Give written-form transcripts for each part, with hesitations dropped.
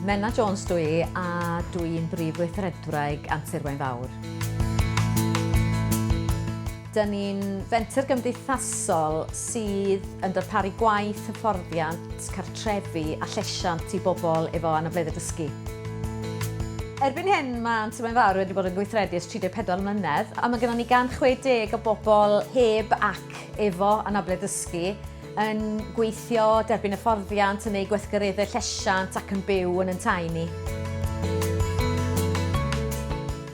Menna Jones dw i a dw i'n brif weithredwraig Antur Waun Fawr. Dyn ni'n fenter gymdeithasol sydd yn darparu gwaith, hyfforddiant, cartrefi a llesiant i bobl efo anableddau dysgu. Erbyn hyn mae Antur Waun Fawr wedi bod yn gweithredu ers 34 mlynedd a mae gennon ni 160 o bobl heb ac efo anabledd dysgu yn gweithio, derbyn hyfforddiant, yn eu gweithgareddau llesiant ac yn byw yn yn tai ni.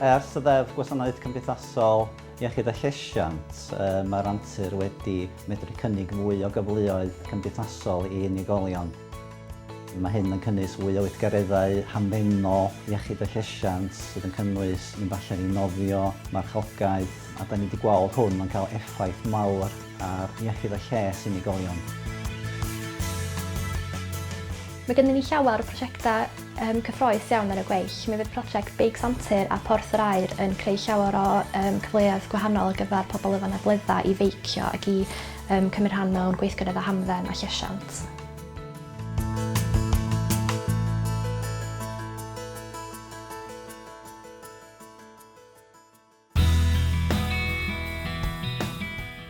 Ers y Ddeddf Gwasanaeth Cymdeithasol, Iechyd a Llesiant, mae'r Antur wedi medru cynnig fwy o gyfleoedd cymdeithasol i unigolion. Mae hyn yn cynnwys fwy o weithgareddau hamddenol, iechyd a llesiant, sydd yn cynnwys mynd allan i nofio, marchogaeth, a da ni wedi gweld hwn yn cael effaith mawr ar iechyd a lles unigolion. Mae gennym ni llawer o prosiectau um, cyffroes iawn ar y gweill. Mi fydd prosiect Beics Antur a Porth yr Aur yn creu llawer o um, cyfleoedd gwahanol ar gyfer pobl efo anableddau i feicio ac i um, cymryd rhan mewn gweithgareddau hamdden a llesiant.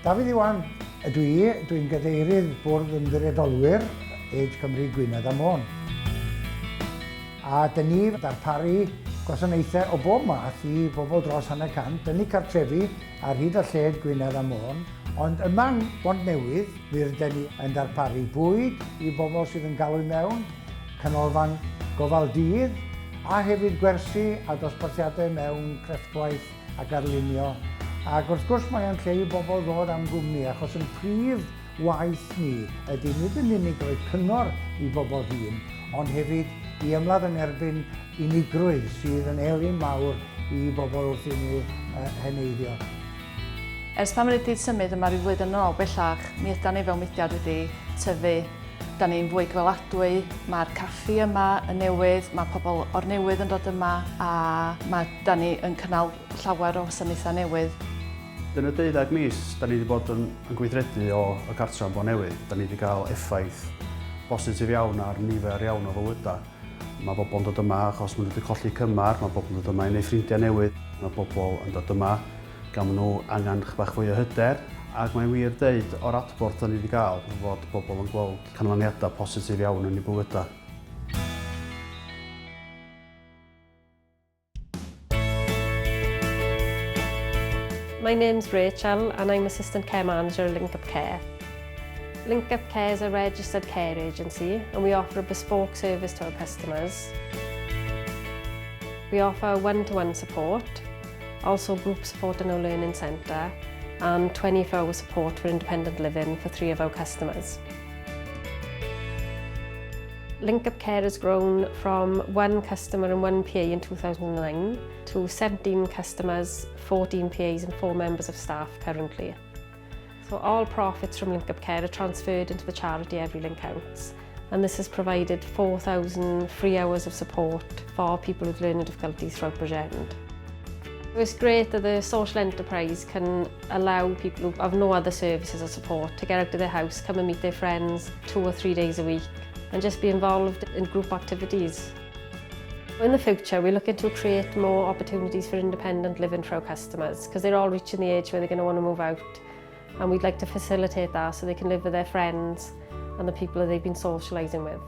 Dafydd Iwan ydw i, dwi'n gadeirydd Bwrdd Ymddiriedolwyr Age Cymru Gwynedd a Môn. A dyn ni darparu gwasanaethau o bob math i bobl dros hanner cant yn eu cartrefi ar hyd a lled Gwynedd a Môn, ond yma yng Mhontnewydd mi ryden ni yn darparu bwyd i bobl sydd yn galw i mewn, canolfan gofal dydd, a hefyd gwersi a dosbarthiadau mewn crefftwaith ac arlunio. Ac wrth gwrs mae o'n lle i bobl ddod am gwmni, achos yn prif waith ni ydy nid yn unig rhoi cyngor i bobl hŷn, ond hefyd i ymladd yn erbyn unigrwydd sydd yn elyn mawr i bobl wrth i nhw heneiddio. Ers pan wedi symud yma ryw flwyddyn yn ôl bellach, mi ydan ni fel mudiad wedi tyfu. Da ni'n fwy gweladwy, mae'r caffi yma yn newydd, mae pobl o'r newydd yn dod yma a mae da ni yn cynnal llawer o wasanaethau newydd. Yn y deuddeg mis da ni wedi bod yn, yn gweithredu o y cartra yn Bontnewydd, da ni wedi cael effaith bositif iawn ar nifer iawn o fywydau. Mae bobl yn dod yma achos maen nhw wedi colli cymar, mae bobl yn dod yma i wneud ffrindiau newydd, mae bobl yn dod yma gan maen nhw angen chydig bach fwy o hyder, ac mae'n wir deud o'r adborth da ni wedi gael fod bobl yn gweld canlyniadau positif iawn yn eu bywydau. My name's Rachel and I'm Assistant Care Manager at Link Up Care. Link Up Care is a registered care agency and we offer a bespoke service to our customers. We offer one-to-one -one support, also group support in our learning centre and 24-hour support for independent living for three of our customers. Link Up Care has grown from one customer and one PA in 2009 to 17 customers, 14 PAs and 4 members of staff currently. So all profits from Link Up Care are transferred into the charity Every Link Counts, and this has provided 4,000 free hours of support for people with learning difficulties throughout Bridgend. It's great that the social enterprise can allow people who have no other services or support to get out of their house, come and meet their friends 2 or 3 days a week and just be involved in group activities. In the future, we're looking to create more opportunities for independent living for our customers because they're all reaching the age where they're going to want to move out, and we'd like to facilitate that so they can live with their friends and the people that they've been socialising with.